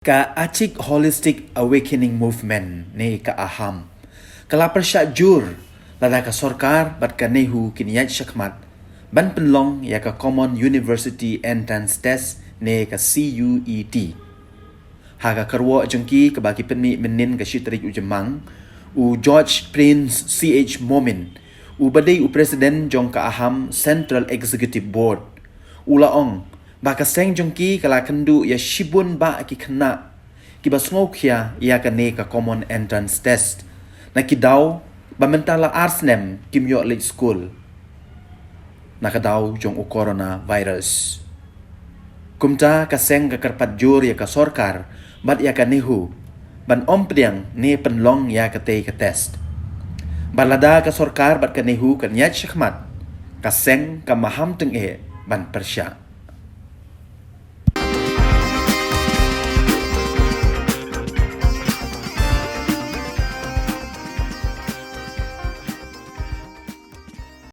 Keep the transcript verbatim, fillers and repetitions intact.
Ka Achik Holistic Awakening Movement ne ka AHAM ka la pyrshah jur lada ka sorkar bad ka NEHU kin ïaid shakhmat ban pynlong ïa ka Common University Entrance Test ne ka CUET. Ha ka kyrwoh jong ki kaba ki pynmih mynnin ka shi tarik u Jymmang, u George Prince Ch Momin, u ba dei u president jong ka AHAM Central Executive Board, u la ong ba ka seng jong ki ka la kynduh ïa shibun bah ki khynnah kiba sngewkhia ïa kane ka Common Entrance Test na ki daw ba mynta la ar snem kim ïoh leit skul na ka daw jong u coronavirus. Kumta ka seng ka kyrpad jur ïa ka sorkar bad ïa ka NEHU ban ym pdiang ne pynlong ïa katei ka test. Bad lada ka sorkar bad ka NEHU kan ïaid shakhmat, ka seng ka maham tyngeh ban pyrshah.